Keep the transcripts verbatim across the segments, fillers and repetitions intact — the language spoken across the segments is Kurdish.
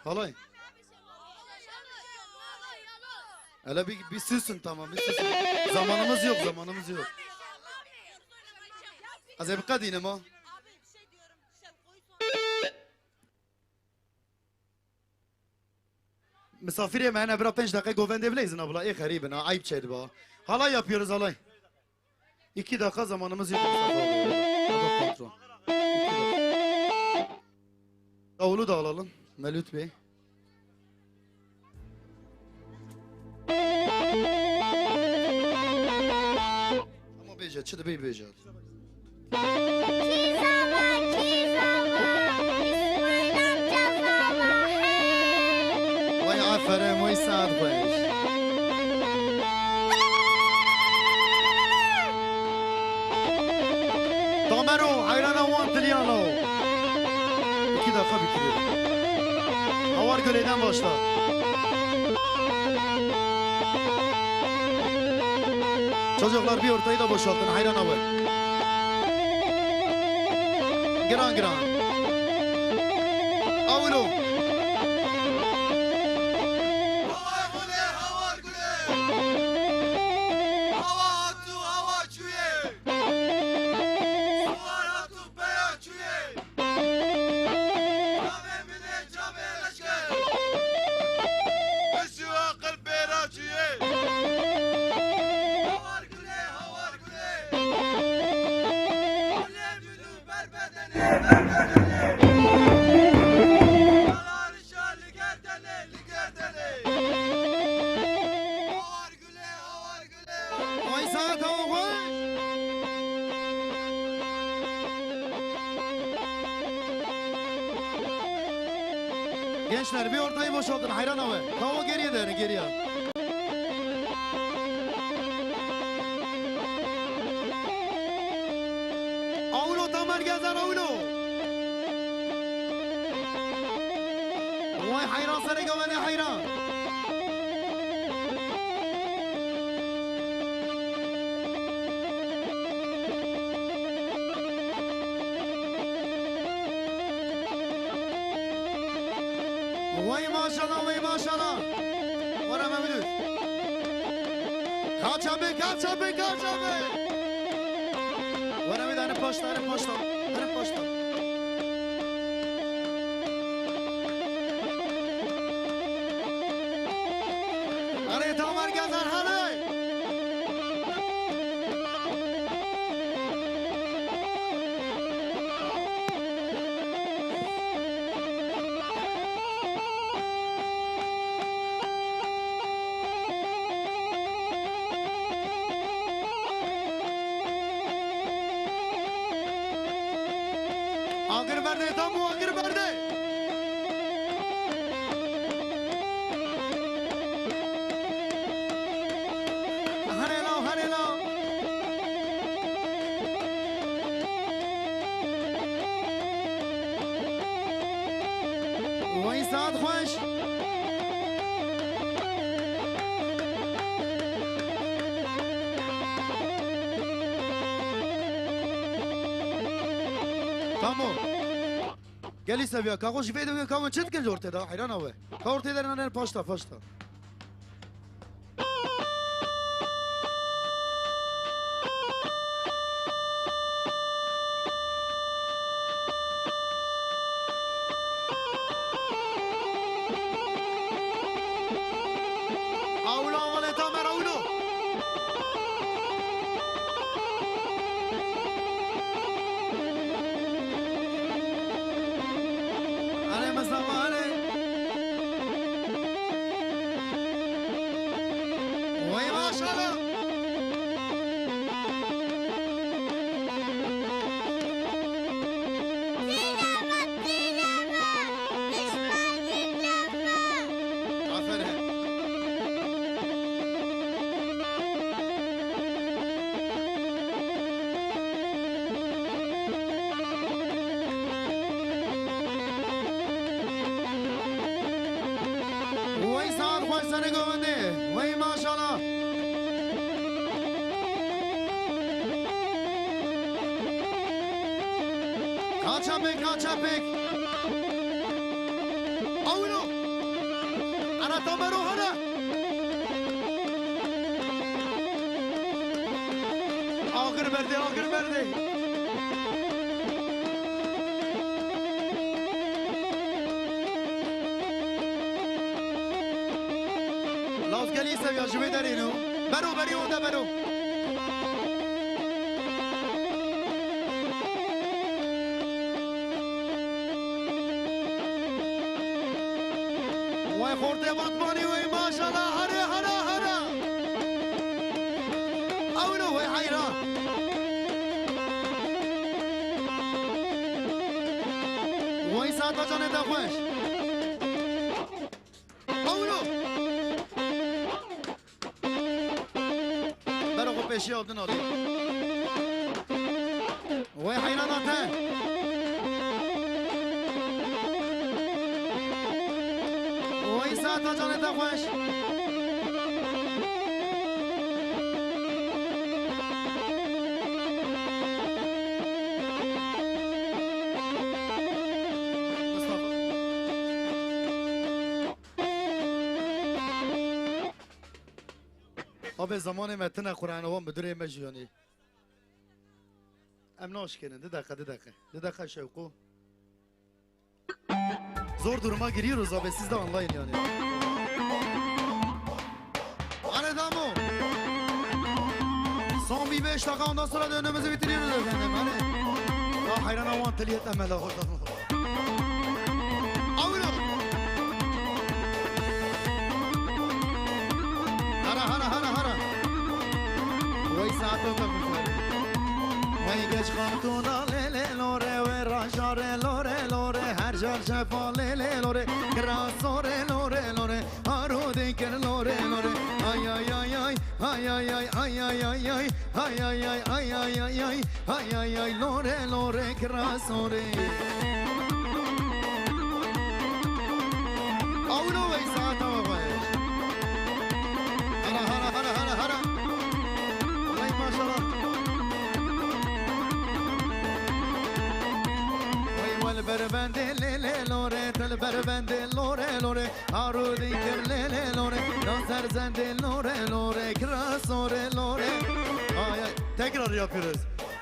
Halay. Hele bir, bir susun, tamam, bir susun. Zamanımız yok, zamanımız yok. Az bir kadınım o. Misafirê me hene, bira pênc deqe govendê bileyzin abla, ê xerîbin ha, ayıp çêdiba. Halay yapıyoruz, halay. İki dakika zamanımız yok Mustafa abi. Baba patron. İki dakika. Davulu da alalım. Melüt Bey. Ama bêje, çi dibê bêje. Vay aferin, vay saet xweş. Tamero, heyrana wan tiliyano. İki dakika bitiriyor. Hawar Göle'den başla. Çocuklar, bir ortayı da boşaltın. Hayran abi. Giran giran. Avlo. Hawar Göle, Hawar Göle. Hawar Hatu, Hawar Çuye. Hawar Hatu, Beya Çuye. Çavê min ê, çavê leşker. Biçû aqil bêra çûyê. Hawar gulê, hawar gulê. Gulê gulû ber bedenê, ber bedenê. Hawar şa li gerdenê, li gerdenê. Hawar Ay sağa, tamam, koy. Gençler, bir ortayı boşaltın, hayran abi. Tamam, geriye dönün, geriye. Avlo, tam merkezden avlo. Vay hayran, sana güvene hayran. Vay maşallah, vay maşallah. Wara Mevlüt. Kaça be, kaça be, kaça be. Wara bir tane posta, tane posta, tane posta. Hadi tam merkezden, hadi. Agir berde, tam o agir berde. Hare la, hare la. Vay saat xweş. Tamam. Gelî seviya, ka xwe ji vê dibin, ka min çi dikin ji ortê de? Heyran awe. Ka ortê de nane paşta, paşta. Awlo, awlo, Tamer, awlo. Erê Mistefa, erê. Wey maşallah. Aferin. Wey saet xweş serê govendê. Wey maşallah. Kaça pêk, kaça pêk. Awlo. Saeta bero here. Axir berdê, axir berdê. Lazgelî seviya ji vê derê lo. Bero, berî û de bero. Wey xortê Batmanî wey, maşallah, here, here, here. Ewlo wey heyran. Wey saeta canê te xweş. Ewlo. Bero xwe pêşiya din alî. Wey heyrana te. Wey saeta canê te xweş. Mustafa. Abê, zemanê me tune, Qur'ana wan bi durê me jî yanî. Em naşkênin. Di deqe, di deqe. Di deqe şewqo. Zor duruma giriyoruz abi, siz de anlayın yani. Hadi tamam. Son bir beş dakika, ondan sonra da önümüzü bitiriyoruz efendim. Hadi. Ya hayran awan tiliyet emel ahur. Awro. Hara, hara, hara, hara. Wey saeto te xweş. Wey geç xatuna lê lê lore, wey raja re lore lore, her jar cefa lê lê lore, kira sore lore lore, arode kir lore lore. Ay, ay, ay, ay, ay, ay, ay, ay, ay, ay, ay, ay, ay, ay, ay, ay, ay, ay, ay, ay, lore lore, kira sore. Awno wey saeta we xweş. Hara, hara, hara, hara, hara. Wey maşallah. Wey wel ber bendê lê lê lore, til ber bendê lore lore. Arode kir lê lê lore, na ser zendê lore lore, kira sore lore. Ay, ay. Tekrar yapıyoruz.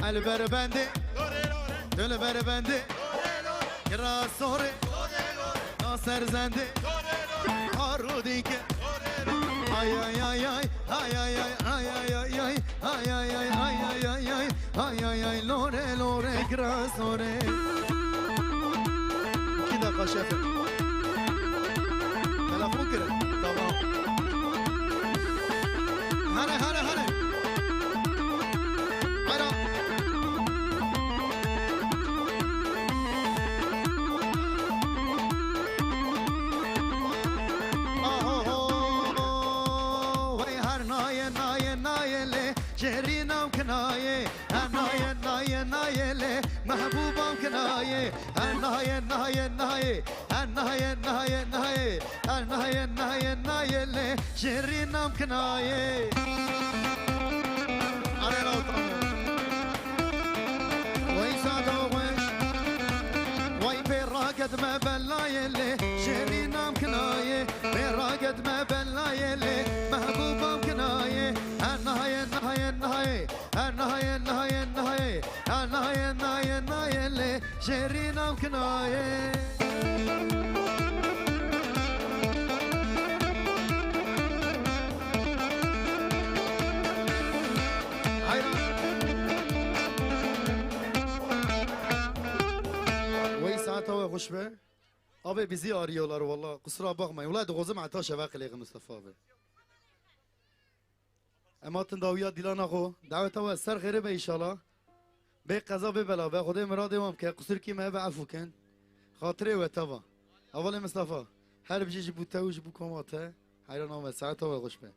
El ber bendê, dil ber bendê, kira sore, na ser zendê, arode kir. Ay, ay, ay, ay, ay, ay, ay, ay, ay, ay, ay. Ay, ay, ay, ay, ay, ay, ay. Ay, ay, ay, lore, lore, kira sore. İki dakika şefim. Telefon kirin. Tamam. Hare, hare, hare. Hare. Aho, ho, ho. Hey, har naye, naye, naye le. Şêrîna û kinayê, e nayê, nayê, nayê lê mehbûba û kinayê, e nayê, nayê, nayê, e nayê, nayê, nayê, e nayê, nayê, nayê lê şêrîna û kinayê. Arê lawtan. Wey saeta xweş. Wey pê raket me belayê lê şêrîna û kinayê. Pê raket me belayê lê mehbûba û kinayê. E nahayê, nahayê, nahayê. E nahayê, nahayê, nahayê. E nahayê, nahayê, nahayê lê şêrîna û kinayê. Hayran. Wey saeta we xweş be. Abi bizi arıyorlar valla. Kusura bakmayın. Valla dixwazim heta şeveqê lêxim Mustafa abi. Em hatin dawiya dîlana xwe. Daweta we ser xêrê be înşallah. Bê qeza bê bela be. Xwedê miradê wan bike. Qusûrkî me hebe efû kin. Xatirê we teva. Hevalê Mistefa. Her bijî ji bo te û ji bo koma te. Heyran ame. Saeta we xweş be.